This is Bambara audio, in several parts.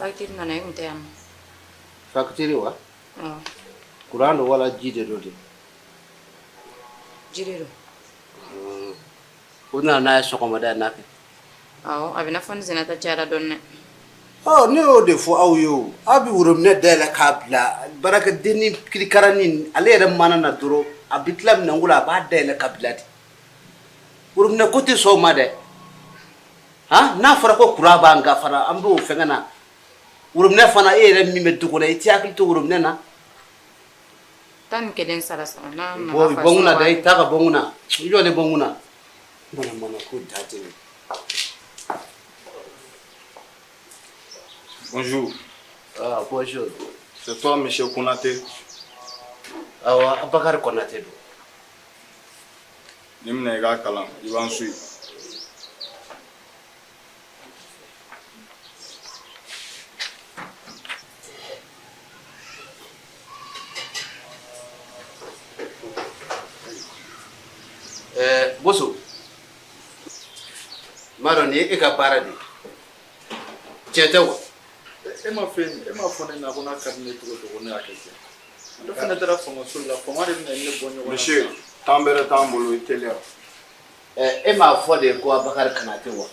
Facture nana, e kun tɛ yan nɔ. Facture wa? Courant don wala ji de don de? Ji de don. O nana n'a ye sɔgɔmada in na kɛ. Awɔ, a bɛ n'a fɔ ni Zenata cayara dɔɔnin dɛ. Ɔ, ne y'o de fɔ aw ye o. Aw bɛ worobinɛ dayɛlɛ k'a bila baarakɛdenni kirikaranin, ale yɛrɛ mana na dɔrɔn, a bɛ tila minɛnko la, a b'a dayɛlɛ ka bila ten. Worobinɛ ko tɛ sɔn o ma dɛ. Han, n'a fɔra ko courant b'an kan fana, an b'o fɛngɛ na. Worobinɛ fana, e yɛrɛ min bɛ du kɔnɔ, i t'i hakili to worobinɛ na. 11 sara sara n'a nana. Bɔ bɔ n kunna dɛ, i taa ka bɔ n kunna. I jɔ ne bɔ n kunna. Mana mana ko da tɛ nin. Bonjour. Ah, bonjour. C'est toi, monsieur Konaté? Awɔ, Abakari Konaté don. Nin minɛ, i k'a kalan, i b'an suit. Ɛɛ, Boso, n b'a dɔn nin ye e ka baara de ye. Tiɲɛ tɛ wa? E ma fɛn, e ma fɔ ne na ko n'a ka di ne cogo cogo, ne y'a kɛ ten. Ne fana taara famaso la, fama de bɛna ne bɔ ɲɔgɔn na. Monsieur, temps bɛrɛ t'an bolo, i teliya. Ɛ, e m'a fɔ de ko Abakari Konate wa?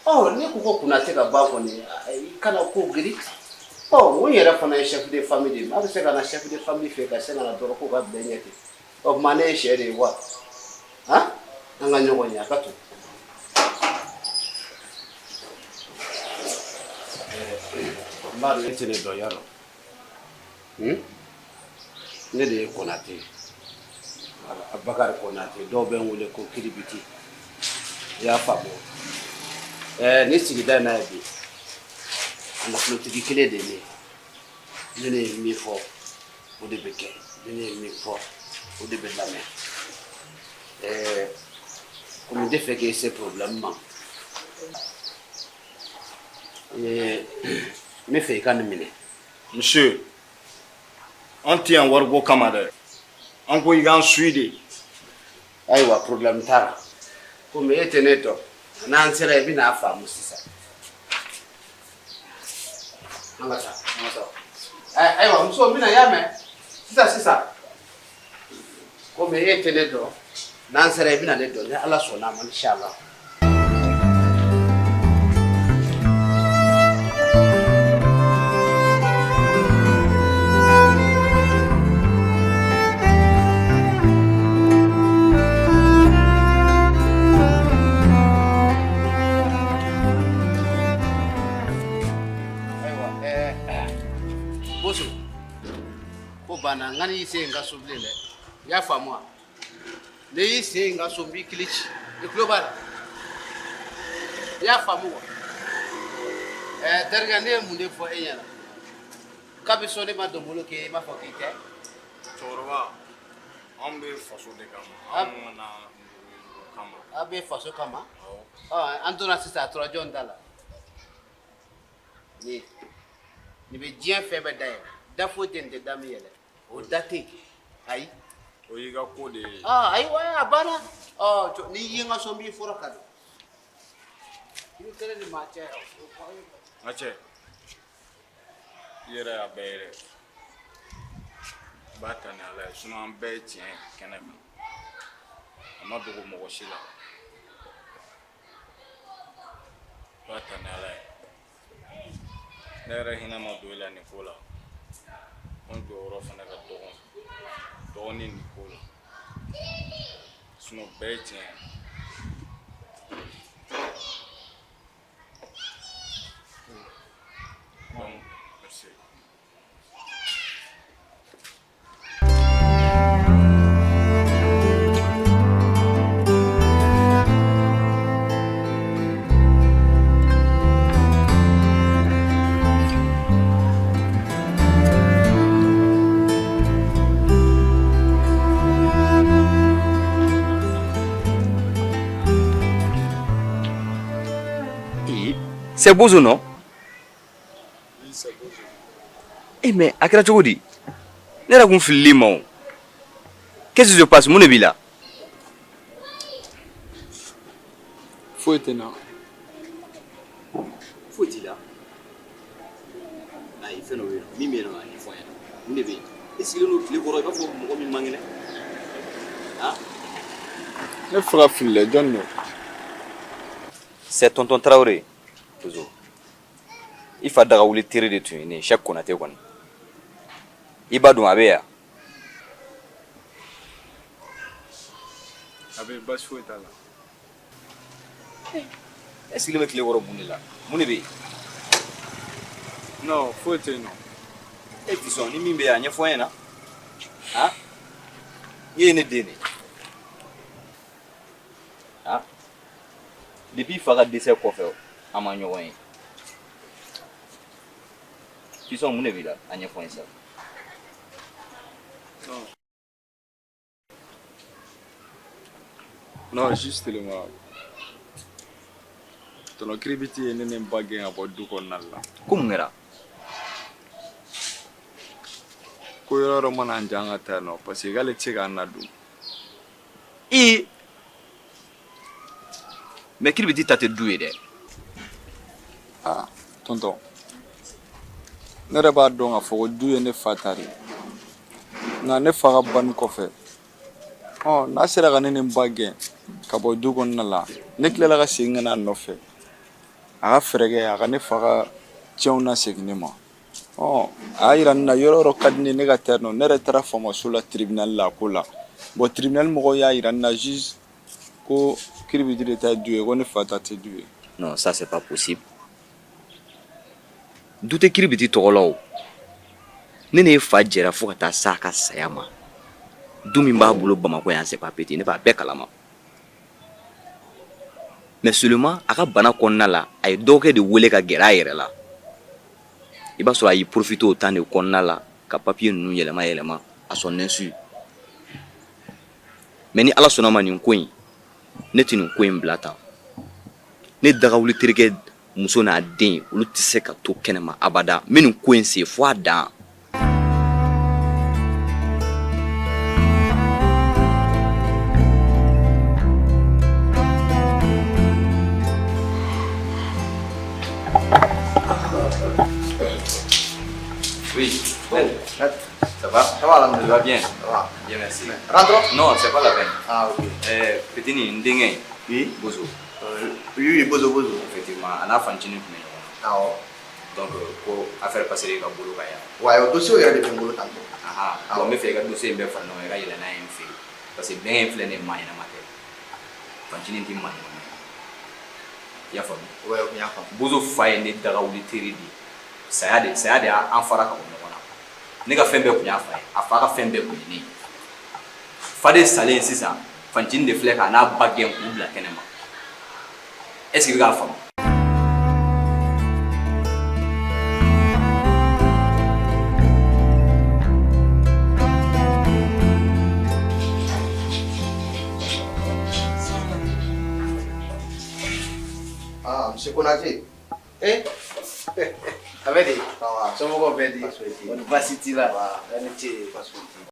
Ɔ, ne ko ko Konate ka ban kɔni, i kana ko giri. Ɔ, n ko n yɛrɛ fana ye chef de famille de ye. A bɛ se ka na chef de famille fɛ ka se ka na dɔrɔn k'o ka bila i ɲɛ ten. Ɔ tuma, ne ye sɛ de ye wa? Han, an ka ɲɔgɔn ye, a ka to. N b'a dɔn e tɛ ne dɔn yarɔ. Ne de ye Konate ye. Voilà, Abakari Konate, dɔw bɛ n wele ko Kiribiti. I y'a faamu? Ɛɛ, nin sigida in na yan bi, a nafolotigi kelen de ye ne ye. Ne ne ye min fɔ, o de bɛ kɛ. Ne ne ye min fɔ, o de bɛ lamɛn. Ɛɛ, komi n tɛ fɛ k'e se problème ma, ɛɛ, n bɛ fɛ i ka nin minɛ. Monsieur, an tɛ yan wariko kama dɛ. An ko i k'an suit de. Ayiwa, problème t'a la. Komi e tɛ ne dɔn, n'an sera, i bɛna a faamu sisan. An ka taa, an ka taa. Ayiwa, muso, n bɛna, y'a mɛn? Sisan sisan, komi e tɛ ne dɔn, n'an sera, i bɛna ne dɔn, ni Ala sɔnna a ma, inshallah. Ayiwa, ɛɛ, Boso, ko banna. N ka n'i sen n ka so bilen dɛ, i y'a faamu wa? N'i y'i sen n ka so, n b'i kili ci. I tulo b'a la? I y'a faamu wa? Ɛɛ, terikɛ, ne ye mun de fɔ e ɲɛna kabi sɔn ne ma donbolo kɛ? I m'a fɔ k'i tɛ. Cɛkɔrɔba, anw bɛ faso de kama. Anw ma na kama. Aw bɛ faso kama. Ɔ, an donna sisan, a tora jɔn da la? Nin nin bɛ diɲɛ fɛn bɛɛ da yɛlɛ. Da foyi tɛ nin tɛ da min yɛlɛ, o da tɛ yen, ayi. O y'i ka ko de ye. Aa, ayiwa, a banna. Ɔ, n'i ye n ka so, n b'i fɔrɔ ka don. I bɛ kɛlɛ ni maa cɛ. N ka cɛ, i yɛrɛ y'a bɛɛ ye dɛ. I b'a ta ni Ala ye, sinon an bɛɛ ye tiɲɛ ye kɛnɛ kan. A ma dogo mɔgɔ si la. I b'a ta ni Ala ye. Ne yɛrɛ hinɛ ma don e la nin ko la. N jɔyɔrɔ fana ka dɔgɔn dɔgɔnin nin ko la, sinon bɛɛ ye tiɲɛ ye. Donc merci. C'est Bozo, non? Oui, c'est Bozo. Eh, mais a kɛra cogo di? Ne yɛrɛ kun filili ma o. Qu'est-ce qui se passe? Mun de b'i la? Foyi tɛ n na. Foyi t'i la. Ayi, fɛn dɔ bɛ yen nɔ, min bɛ yen nɔ, a ɲɛfɔ an ɲɛna. Mun de bɛ yen? E sigilen don tile kɔrɔ i b'a fɔ mɔgɔ min man kɛnɛ. Han? Ne fɛ ka fili dɛ, jɔn don? C'est tonton Traoré. Bozo. I fa dagawuli teri de tun ye ne ye, Cheick Konate kɔni. I ba dun a bɛ yan? A bɛ, baasi foyi t'a la. E sigilen bɛ tile kɔrɔ mun de la? Mun de bɛ yen? Non, foyi tɛ yen nɔ. E fisɔn, ni min bɛ yan, a ɲɛfɔ an ɲɛna. Han? I ye ne den de ye. Han? Depuis i fa ka décès kɔfɛ, an ma ɲɔgɔn ye. Fisɔn, mun de b'i la? A ɲɛfɔ n ye sa. Non. Non, justement. Tonton Kiribiti ye ne ni n ba gɛn ka bɔ du kɔnɔna la. Ko mun kɛra? Ko yɔrɔ yɔrɔ mana an diya an ka taa yen nɔ parce que k'ale tɛ se k'an ladon. Ee! Mais Kiribiti ta tɛ du ye dɛ. Ah, tonton. Ne yɛrɛ b'a dɔn k'a fɔ ko du ye ne fa ta de ye. Nka ne fa ka banni kɔfɛ, ɔ n'a sera ka ne ni n ba gɛn ka bɔ du kɔnɔna la, ne tilala ka segin ka na a nɔfɛ. A ka fɛɛrɛ kɛ a ka ne fa ka tiɲɛw nasegin ne ma. Ɔ a y'a yira ne na yɔrɔ yɔrɔ ka di ne ye ne ka taa yen nɔ. Ne yɛrɛ taara faamaso la tribunal la a ko la. Bon, tribunal mɔgɔw y'a yira ne na juste ko Kiribiti de ta ye du ye, ko ne fa ta tɛ du ye. Non, ça c'est pas possible. Du tɛ Kiribiti tɔgɔ la o. Ne n'e fa jɛra fo ka taa s'a ka saya ma. Du min b'a bolo Bamakɔ yan, c'est pas petit, ne b'a bɛɛ kalama. Mais seulement a ka bana kɔnɔna la, a ye dɔgɔkɛ de wele ka gɛrɛ a yɛrɛ la. I b'a sɔrɔ a y'i profiter o temps de kɔnɔna la ka papier ninnu yɛlɛma yɛlɛma à son insu. Mais ni Ala sɔnna ma nin ko in, ne tɛ nin ko in bila tan. Ne dagawuli terikɛ muso n'a den, olu tɛ se ka to kɛnɛma abada. N bɛ nin ko in sen fo a dan. Oui. Oh, ça va? Ça va, Tu vas bien? Ça va. Bien, merci. Rentrons. Non, c'est pas la peine. Ah, ok. Petit ni n denkɛ in. Oui. Bozo. Oui, oui, Bozo, Bozo. Effectivement, a n'a fancinin tun bɛ ɲɔgɔn na. Awɔ. Donc, ko affaire passée i ka bolo kan yan. Ouais, o dossier yɛrɛ de bɛ n bolo tantôt. Ahan. Bon, n bɛ fɛ i ka dossier in bɛɛ fara ɲɔgɔn kan, i ka yɛlɛ n'a ye n fɛ yen. Parce que bɛnkɛ in filɛ nin ye, maa ɲɛnama tɛ. Fancinin tɛ maa ɲɛnama ye. I y'a faamu? Ouais, n y'a faamu. Bozo fa ye ne dagawuli teri de ye. Saya de y'an fara ka bɔ ɲɔgɔn na. Ne ka fɛn bɛɛ tun y'a fa ye. A fa ka fɛn bɛɛ tun ye ne ye. Fa de salen sisan, fancinin de filɛ k'a n'a ba gɛn k'u bila kɛnɛma. Est-ce que i bɛ k'a faamu? Ah, monsieur Konate. Eh? A bɛ di? Ça va. Somɔgɔw bɛ di? Baasi foyi tɛ yen. Kɔni baasi t'i la? Va. A ni ce. Baasi foyi tɛ yen.